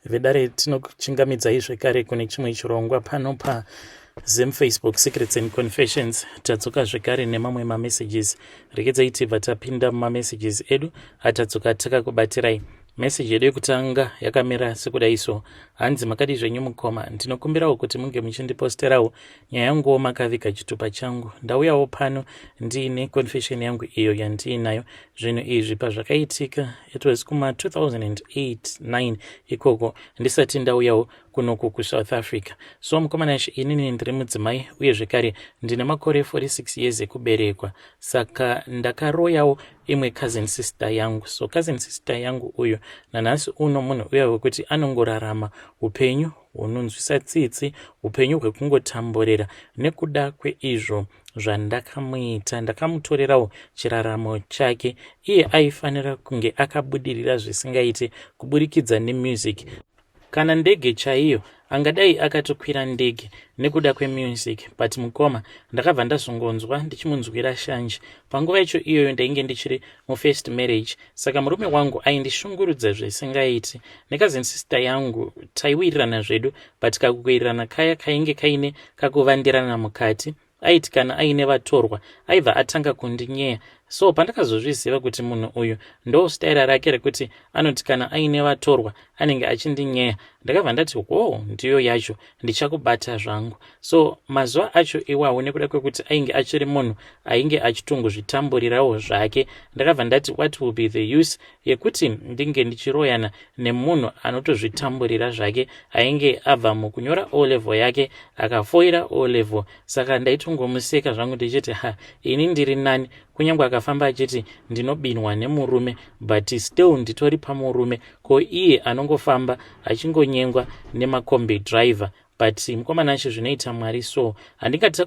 Vedare, tinokuchingamidzai zvekare kune chimwe chirongwa pano paZim Facebook Secrets and Confessions. Tadzoka zvekare nemamwe mamessages. Regedzai tibva tapinda mumamessages edu atadzoka takakubatirai. Meseji yedu yekutanga yakamira sekudai so. Hanzi, "Makadi zvenyu mukoma? Ndinokumbirawo kuti munge muchindiposterawo nyaya yanguwo makaviga chitupa changu. Ndauyawo pano ndiine confession yangu iyo yandiinayo. Zvinhu izvi pazvakaitika, it was kuma 2008 9 ikoko, ndisati ndauyawo kunoku kuSouth Africa. So mukoma Nashe, inini ndiri mudzimai uye zvekare ndine makore 46 years ekuberekwa. Saka ndakaroyawo imwe cousin sister yangu. So cousin sister yangu uyu nanhasi uno munhu uya wekuti anongorarama upenyu hunonzwisa tsitsi, upenyu hwekungotamburira nekuda kweizvo zvandakamuita. Ndakamutorerawo chiraramo chake. Iye aifanira kunge akabudirira zvisingaiti kuburikidza nemusic. Kana ndege chaiyo angadai akatokwira ndege nekuda kwemusic. But mukoma, ndakabva ndazongonzwa ndichimunzwira shanje. Panguva yacho iyoyo ndainge ndichiri mufirst marriage, saka murume wangu aindishungurudza zvisingaiti. Necousin sister yangu taiwirirana zvedu, but kakuwirirana kaya kainge kaine kakuvandirana mukati. Aiti kana aine vatorwa aibva atanga kundinyeya. So pandakazozviziva kuti munhu uyu ndo staira rake rekuti anoti kana aine vatorwa anenge achindinyaya, ndakabva ndati, 'Wo, ndiyo yacho, ndichakubata zvangu.' So mazuva acho iwawo, nekuda kwekuti ainge achiri munhu ainge achitongozvitamburirawo zvake, ndakabva ndati, 'What will be the use yekuti ndinge ndichiroyana nemunhu anotozvitamburira zvake, ainge abva mukunyora O level yake, akafoira O level?' Saka ndaitongomuseka zvangu ndichiti, 'Ha, ini ndiri nani.' Kunyange akafamba achiti ndinobinwa nemurume, but still nditori pamurume. Ko iye anongofamba achingonyengwa nemakombi driver?" But mukoma Nashe, zvinoita Mwari. So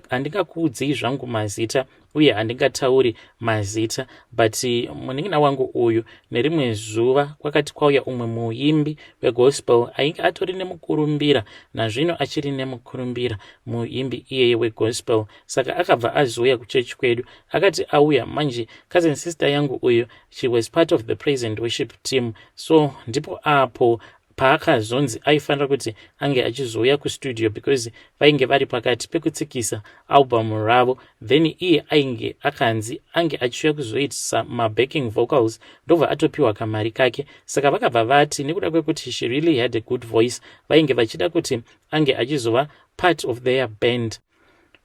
handingakuudzei zvangu mazita uye handingatauri mazita, but munin'ina wangu uyu, nerimwe zuva kwakati kwauya umwe muimbi wegospel ainge atori nemukurumbira, nazvino achiri nemukurumbira muimbi iyeye wegospel. Saka akabva azouya kuchechi kwedu. Akati auya manje, cousin sister yangu uyu, she was part of the praise and worship team. So ndipo apo paakazonzi aifanira kuti ange achizouya kustudio because vainge vari pakati pekutsikisa album ravo. Then iye ainge akanzi ange achiuya kuzoitisa mabacking vocals, ndobva atopiwa kamari kake. Saka vakabva vati nekuda kwekuti she really had a good voice, vainge vachida kuti ange achizova part of their band.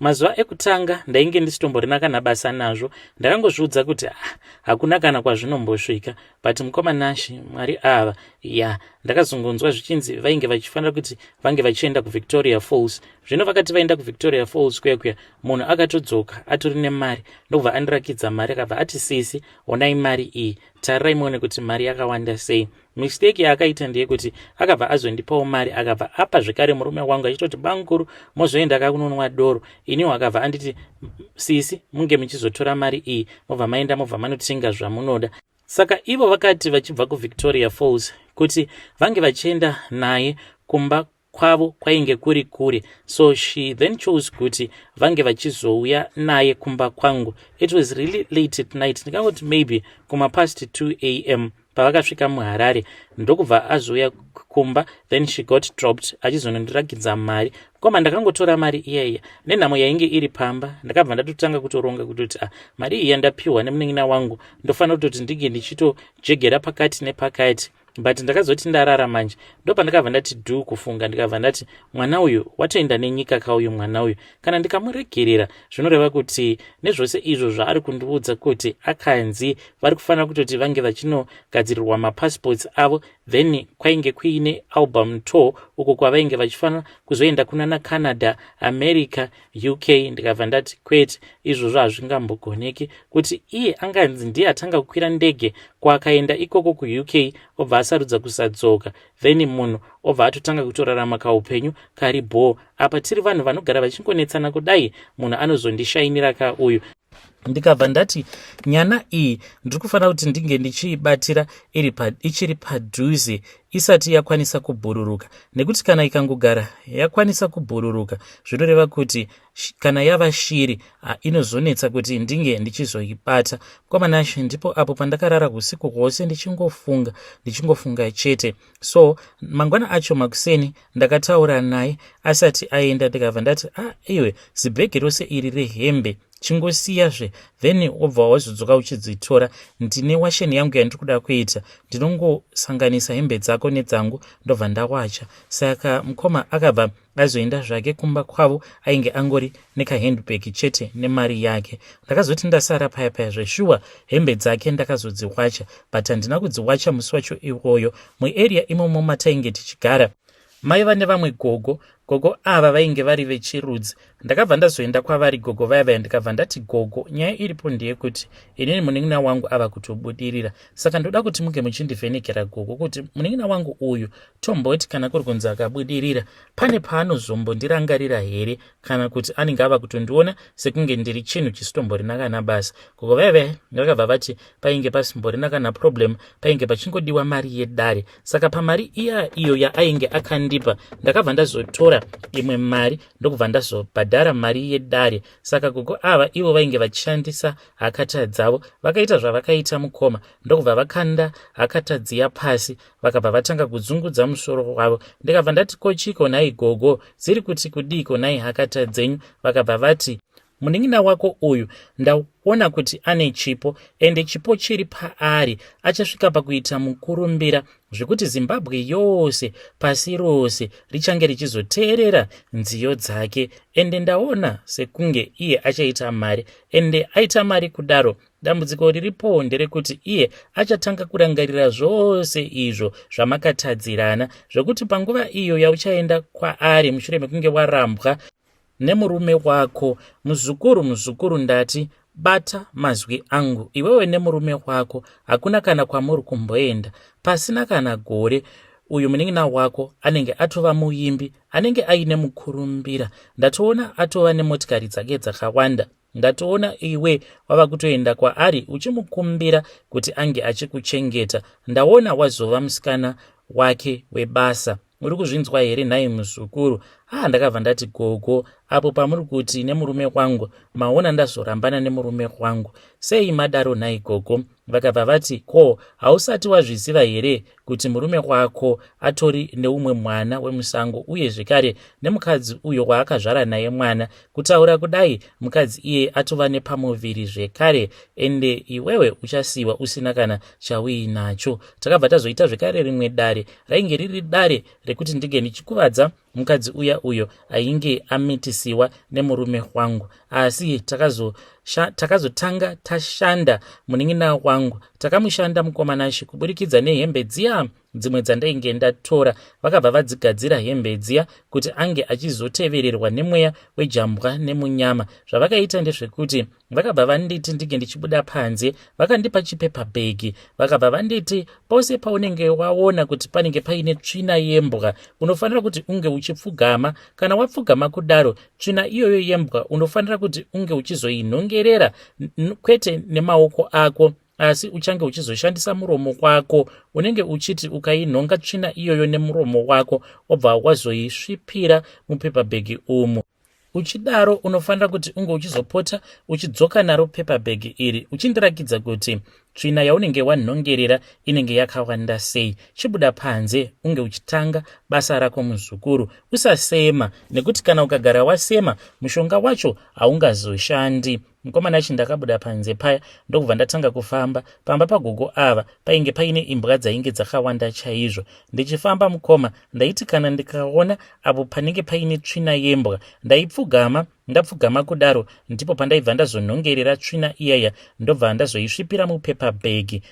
Mazuva ekutanga ndainge ndisitomborina kana basa nazvo. Ndakangozviudza kuti, "Ah, hakuna kana kwazvinombosvika." But mukoma Nashe, Mwari ava ya, ndakazongonzwa zvichinzi vainge vachifanira kuti vange vachienda kuVictoria Falls. Zvino vakati vaenda kuVictoria Falls kuya kuya, munhu akatodzoka atori nemari, ndobva andirakidza mari. Akabva ati, "Sisi, onai mari iyi, tarirai muone kuti mari yakawanda sei." Mistake yaakaita ndeyekuti akabva azondipawo mari, akabva apa zvekare murume wangu achitoti, "Bamukuru, mozoenda kakunonwa doro." Iniwo akabva anditi, "Sisi, munge muchizotora mari iyi, mobva maenda, mobva manotenga zvamunoda." Saka ivo vakati vachibva kuVictoria Falls kuti vange vachienda naye kumba kwavo, kwainge kuri kure. So she then chose kuti vange vachizouya naye kumba kwangu. It was really late at night, ndingangoti maybe kumapast 2 a.m. pavakasvika muHarare, ndokubva azouya kumba. Then she got dropped, achizonondirakidza mari. Koma ndakangotora mari iyaiya nenhamo yainge iri pamba. Ndakabva ndatotanga kutoronga kutoti, "Ah, mari iyi yandapiwa nemunin'ina wangu, ndofanira kutoti ndinge ndichitojegera pakati nepakati." But ndakazoti ndarara manje, ndopandakabva ndati dhu kufunga. Ndikabva ndati, "Mwana uyu watoenda nenyika kauyu. Mwana uyu kana ndikamuregerera, zvinoreva kuti nezvose izvo zvaari kundiudza kuti akanzi vari kufanira kutoti vange vachinogadzirirwa mapassports avo, then kwainge kuine album tour uko kwavainge vachifanira kuzoenda kunana Canada, America, UK." Ndikabva ndati, "Kwete, izvozvo hazvingambogoneki kuti iye anganzi ndiye atanga kukwira ndege kwakaenda ikoko kuUK, obva asarudza kusadzoka, then munhu obva atotanga kutorarama kaupenyu kari bhoo. Apa tiri vanhu vanogara vachingonetsana kudai, munhu anozondishayinira ka uyu." Ndikabva ndati nyana iyi ndiri kufanira kuti ndinge ndichiibatira iri pa, ichiri padhuze isati yakwanisa kubhururuka, nekuti kana ikangogara yakwanisa kubhururuka zvinoreva kuti kana yava shiri inozonetsa kuti ndinge ndichizoibata. Kwamanashe ndipo apo pandakarara usiku hwose ndichingofunga, ndichingofunga chete. So mangwana acho makuseni ndakataura naye asati aenda, ndikabva ndati, "Ah, iwe, zibhegi rose iri rehembe chingosiyazve, then wobva wazodzoka uchidzitora. Ndine washeni yangu yandiri kuda kuita, ndinongosanganisa hembe dzako nedzangu, ndobva ndawacha." Saka mukoma akabva azoenda zvake kumba kwavo, ainge angori nekahandbag chete nemari yake. Ndakazoti ndasara paya paya, zveshuwa hembe dzake ndakazodziwacha, but handina kudziwacha musi wacho iwoyo. Muarea imomo matainge tichigara maiva nevamwe gogo. Gogo ava vainge vari vechirudzi. Ndakabva ndazoenda kwavari gogo vaya vaya, ndikabva ndati, "Gogo, nyaya iripo ndeyekuti inini munin'ina wangu ava kutobudirira, saka ndoda kuti munge muchindivhenekera, gogo, kuti munin'ina wangu uyu, tomboti kana kuri kunzi akabudirira, pane paanozombondirangarira here, kana kuti anenge ava kutondiona sekunge ndiri chinhu chisitomborina kana basa?" Gogo vaya vaya vakabva vati painge pasimborina kana problem, painge pachingodiwa mari yedare. Saka pamari iya iyo yaainge akandipa, ndakabva ndazotora imwe mari, ndokubva ndazobhadhara mari yedare. Saka gogo ava ivo vainge vachishandisa hakata dzavo. Vakaita zvavakaita mukoma, ndokubva vakanda hakata dziya pasi, vakabva vatanga kudzungudza musoro wavo. Ndikabva ndati, "Kochiko nhai gogo, dziri kuti kudiko nhai hakata dzenyu?" Vakabva vati, "Munin'ina wako uyu ndaona kuti ane chipo, ende chipo chiri paari achasvika pakuita mukurumbira zvekuti Zimbabwe yose, pasi rose richange richizoteerera nziyo dzake. Ende ndaona sekunge iye achaita mari, ende aita mari kudaro, dambudziko riripowo nderekuti iye achatanga kurangarira zvose izvo zvamakatadzirana, zvokuti panguva iyo yauchaenda kwaari mushure mekunge warambwa nemurume wako, muzukuru, muzukuru, ndati bata mazwi angu, iwewe nemurume wako hakuna kana kwamuri kumboenda. Pasina kana gore, uyu munin'ina wako anenge atova muimbi anenge aine mukurumbira. Ndatoona atova nemotikari dzake dzakawanda. Ndatoona iwe wava kutoenda kwaari uchimukumbira kuti ange achikuchengeta. Ndaona wazova musikana wake webasa. Uri kuzvinzwa here nhai muzukuru?" Ha, ndakabva ndati, "Gogo, apo pamuri kuti nemurume wangu, maona ndazorambana nemurume wangu sei? Madaro nhai gogo?" Vakabva vati, "Ko hausati wazviziva here kuti murume wako atori neumwe mwana wemusango, uye zvekare nemukadzi uyo waakazvara naye mwana? Kutaura kudai mukadzi iye atova nepamuviri zvekare, ende iwewe uchasiyiwa usina kana chauinacho." Takabva tazoita zvekare rimwe dare, rainge riri dare rekuti ndinge ndichikuvadza mukadzi uya uyo ainge amitisiwa nemurume wangu. Asi takazotanga tashanda munin'ina wangu. Takamushanda mukomanashi kuburikidza nehembe dziya dzimwe dzandainge ndatora. Vakabva vadzigadzira hembe dziya kuti ange achizotevererwa nemweya wejambwa nemunyama. Zvavakaita ndezvekuti vakabva vanditi ndinge ndichibuda panze, vakandipa chipepa bhegi, vakabva vanditi, "Pose paunenge waona kuti panenge paine tsvina yembwa, unofanira kuti unge uchipfugama. Kana wapfugama kudaro, tsvina iyoyo yembwa unofanira kuti unge uchizoinhongerera, kwete nemaoko ako, asi uchange uchizoshandisa muromo wako. Unenge uchiti ukainhonga tsvina iyoyo nemuromo wako, wobva wazoisvipira mupepabhegi umu. Uchidaro unofanira kuti unge uchizopota uchidzoka naro pepabhegi iri, uchindirakidza kuti tsvina yaunenge wanhongerera inenge yakawanda sei. Chibuda panze unge uchitanga basa rako muzukuru. Usasema, nekuti kana ukagara wasema, mushonga wacho haungazoshandi." Mukomana achi ndakabuda panze paya, ndokubva ndatanga kufamba. Pamba pagogo ava painge paine imbwa dzainge dzakawanda chaizvo. Ndichifamba mukoma, ndaiti kana ndikaona apo panenge paine tsvina yembwa, ndaipfugama. Ndapfugama kudaro, ndipo pandaibva ndazonhongerera tsvina iyaya, ndobva ndazoisvipira mupepabhegi,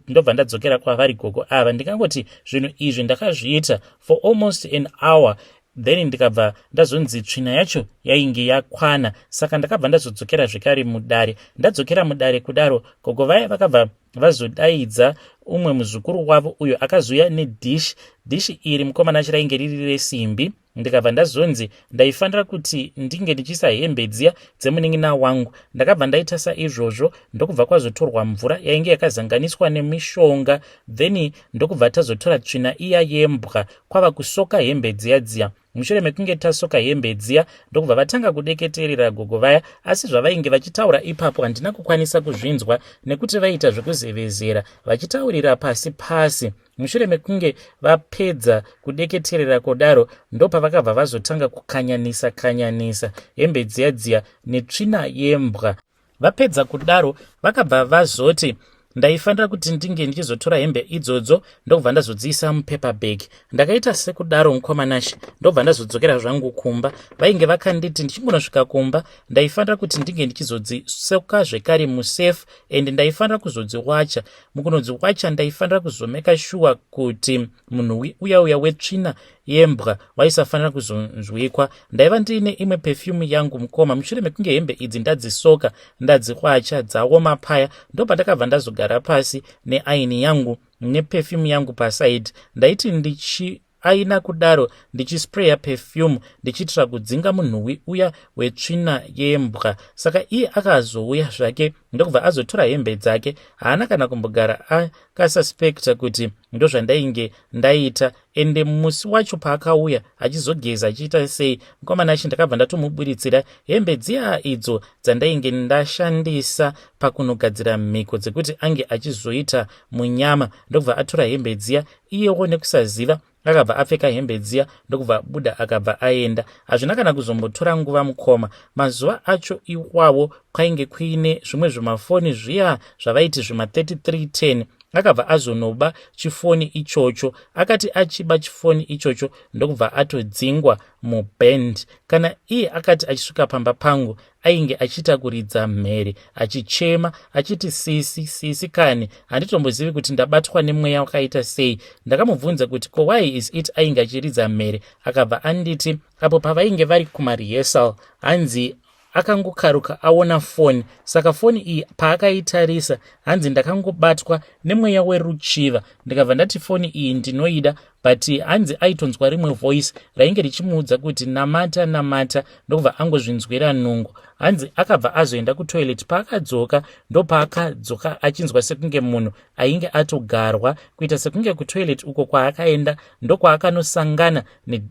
ndobva ndadzokera kwavari gogo ava. Ndingangoti zvinhu izvi ndakazviita for almost an hour, then ndikabva ndazonzi tsvina yacho yainge yakwana. Saka ndakabva ndazodzokera zvekare mudare. Ndadzokera mudare kudaro, gogo vaya vakabva vazodaidza umwe muzukuru wavo uyo akazouya nedhishi. Dhishi iri mukomana achi rainge riri resimbi. Ndikabva ndazonzi ndaifanira kuti ndinge ndichiisa hembe dziya dzemunin'ina wangu. Ndakabva ndaita saizvozvo, ndokubva kwazotorwa mvura yainge yakazanganiswa nemishonga, then ndokubva tazotora tsvina iya yembwa kwava kusoka hembe dziya dziya. Mushure mekunge tasoka hembe dziya, ndokubva vatanga kudeketerera gogo vaya, asi zvavainge vachitaura ipapo handina kukwanisa kuzvinzwa nekuti vaiita zvekuzevezera vachitaurira pasi pasi. Mushure mekunge vapedza kudeketerera kudaro, ndopavakabva vazotanga kukanyanisa kanyanisa hembe dziya dziya netsvina yembwa. Vapedza kudaro, vakabva vazoti ndaifanira kuti ndinge ndichizotora hembe idzodzo, ndokubva ndazodziisa mupaper bag. Ndakaita sekudaro, mukomanashe, ndobva ndazodzokera zvangu kumba. Vainge vakanditi ndichingonosvika kumba ndaifanira kuti ndinge ndichizodzisoka zvekare musafe and ndaifanira kuzodziwacha. Mukunodziwacha ndaifanira kuzomeka sure kuti munhu uya uya wetsvina yembwa waisafanira kuzonzwikwa. Ndaiva ndiine imwe perfume yangu, mukoma. Mushure mekunge hembe idzi ndadzisoka, ndadziwacha, dzaoma paya, ndopandakabva ndazogara pasi neaini yangu neperfume yangu paside. Ndaiti ndichi aina kudaro ndichispraya perfume ndichiitira kudzinga munhuwi uya wetsvina yembwa. Saka iye akazouya zvake, ndokubva azotora hembe dzake. Haana kana kumbogara akasuspecta kuti ndozvandainge ndaita. Ende musi wacho paakauya achizogeza achiita sei, mukomana achi, ndakabva ndatomuburitsira hembe dziya idzo dzandainge ndashandisa pakunogadzira mhiko dzekuti ange achizoita munyama, ndokubva atora hembe dziya. Iyewo nekusaziva akabva apfeka hembe dziya, ndokubva buda, akabva aenda. Hazvina kana kuzombotora nguva, mukoma. Mazuva acho iwawo kwainge kuine zvimwe zvimafoni zviya zvavaiti zvima3310. Akabva azonoba chifoni ichocho. Akati achiba chifoni ichocho, ndokubva atodzingwa muband. Kana iye akati achisvika pamba pangu, ainge achiita kuridza mhere achichema achiti, "Sisi, sisi kani, handitombozivi kuti ndabatwa nemweya wakaita sei." Ndakamubvunza kuti ko why is it ainge achiridza mhere. Akabva anditi apo pavainge vari kumarehearsal, hanzi akangokaruka aona foni. Saka foni iyi paakaitarisa, hanzi, "Ndakangobatwa nemweya weruchiva, ndikabva ndati foni iyi ndinoida." But hanzi aitonzwa rimwe voice rainge richimuudza kuti, "Namata, namata." Ndokubva angozvinzwira nungo. Hanzi akabva azoenda kutoilet. Paakadzoka, ndopaakadzoka achinzwa sekunge munhu ainge atogarwa, kuita sekunge kutoilet uko kwaakaenda ndokwaakanosangana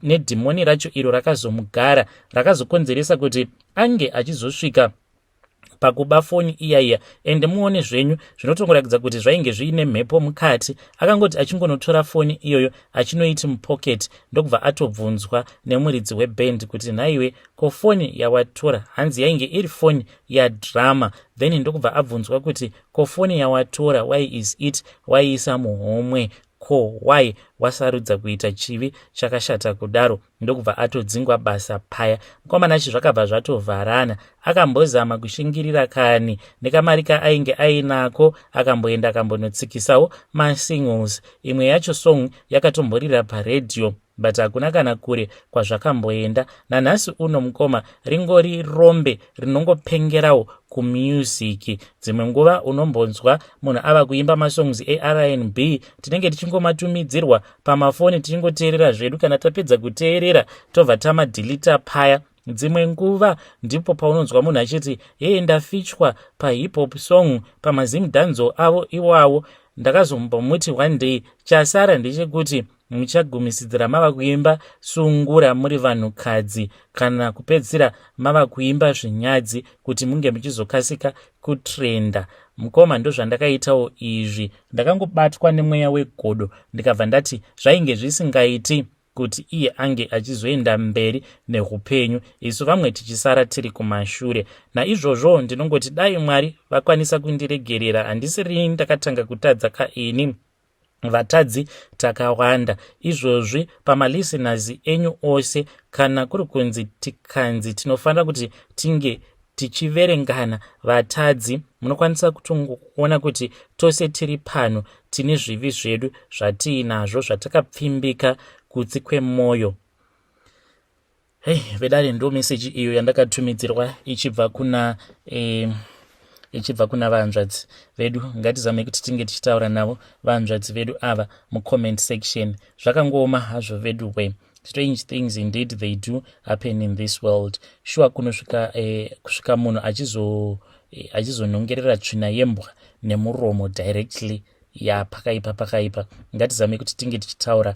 nedhimoni racho iro rakazomugara, rakazokonzeresa kuti ange achizosvika pakuba foni iyaiya. Ende muone zvenyu, zvinotongoratidza kuti zvainge zviine mhepo mukati. Akangoti achingonotora foni iyoyo achinoiti mupocket, ndokubva atobvunzwa nemuridzi weband kuti, "Nhaiwe, ko foni yawatora?" Hanzi yainge iri foni yadrummer. Then ndokubva abvunzwa kuti, "Ko foni yawatora, why is it waiisa muhomwe? Ko why wasarudza kuita chivi chakashata kudaro?" Ndokubva atodzingwa basa paya. Mukomana achi, zvakabva zvatovharana. Akambozama kushingirira kani nekamari kaainge ainako, akamboenda akambonotsikisawo masingles. Imwe yacho song yakatomborira paredhiyo, but hakuna kana kure kwazvakamboenda. Nanhasi uno, mukoma, ringori rombe rinongopengerawo kumusic. Dzimwe nguva unombonzwa munhu ava kuimba masongs eR&B, tinenge tichingomatumidzirwa pamafoni, tichingoteerera zvedu. Kana tapedza kuteerera, tobva tamadeleta paya. Dzimwe nguva ndipo paunonzwa munhu achiti, "Hee, ndafeaturwa pahip hop song pamazimdancehall avo iwawo." Ndakazombomuti one day, chasara ndechekuti muchagumisidzira mava kuimba sungura muri vanhukadzi, kana kupedzisira mava kuimba zvinyadzi kuti munge muchizokasika kutrenda. Mukoma, ndozvandakaitawo izvi. Ndakangobatwa nemweya wegodo, ndikabva ndati zvainge zvisingaiti kuti iye ange achizoenda mberi neupenyu, isu vamwe tichisara tiri kumashure. Naizvozvo ndinongoti dai Mwari vakwanisa kundiregerera. Handisi rini ndakatanga kutadza kaini, vatadzi takawanda. Izvozvi pamalisteners enyu ose, kana kuri kunzi tikanzi tinofanira kuti tinge tichiverengana vatadzi, munokwanisa kutongoona kuti tose tiri pano tine zvivi zvedu zvatiinazvo zvatakapfimbika kutsi kwemwoyo. Hei vedare, ndo meseji iyo yandakatumidzirwa ichibva kuna vanzvadzi vedu. Ngatizamei kuti tinge tichitaura navo vanzvadzi vedu ava mucomment section. Zvakangooma hazvo vedu we. Strange things indeed, they do happen in this world. Sure, kunosvika kusvika munhu achizonongerera tsvina yembwa nemuromo directly. Ya, pakaipa, pakaipa. Ngatizame kuti tinge tichitaura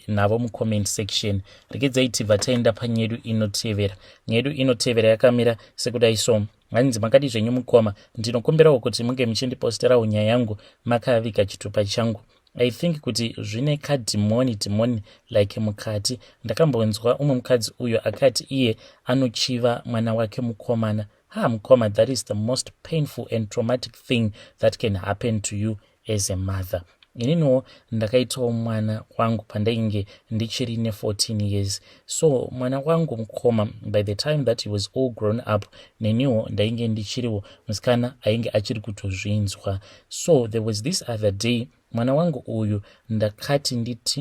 navo mucomment section. Regedzai tibva taenda panyedu inotevera. Nyedu inotevera yakamira sekudai so. Hanzi, "Makadi zvenyu mukoma? Ndinokumbirawo kuti munge muchindiposterawo nyaya yangu makaviga chitupa changu. I think kuti zvine kadhimoni dhimoni like mukati. Ndakambonzwa umwe mukadzi uyo akati iye anochiva mwana wake mukomana. Ha, mukoma, that is the most painful and traumatic thing that can happen to you as a mother. Ininiwo ndakaitawo mwana wangu pandainge ndichiri ne14 years. So mwana wangu mukoma, by the time that he was all grown up, neniwo ndainge ndichiriwo musikana ainge achiri kutozvinzwa. So there was this other day, mwana wangu uyu ndakati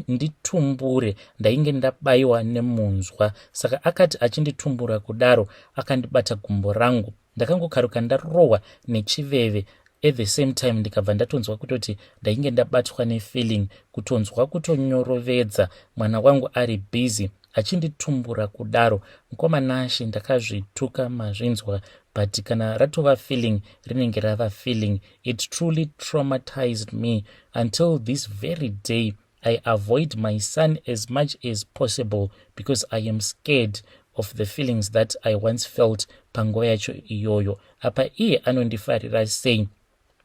nditumbure. Ndainge ndabayiwa nemunzwa, saka akati achinditumbura kudaro, akandibata gumbo rangu. Ndakangokaruka ndarohwa nechiveve. At the same time ndikabva ndatonzwa kutoti ndainge ndabatwa nefeeling, kutonzwa kutonyorovedza mwana wangu ari busy achinditumbura kudaro. Mukoma Nashe, ndakazvituka, mazvinzwa, but kana ratova feeling, rinenge rava feeling. It truly traumatized me. Until this very day I avoid my son as much as possible because I am scared of the feelings that I once felt panguva yacho iyoyo. Apa iye anondifarira sei.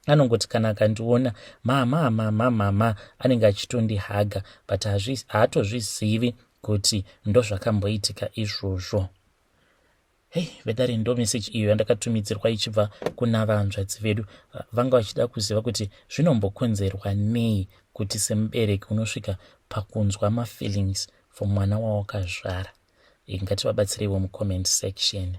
Anongoti kana akandiona, 'Mama, mama, mama,' anenge achitondihaga, but haatozvizivi kuti ndozvakamboitika izvozvo." Hei vedare, ndo meseji iyo yandakatumidzirwa ichibva kuna vanzvadzi vedu. Vanga vachida kuziva kuti zvinombokonzerwa nei kuti semubereki unosvika pakunzwa mafeelings for mwana wawakazvara. Ngativabatsireiwo mucomment section.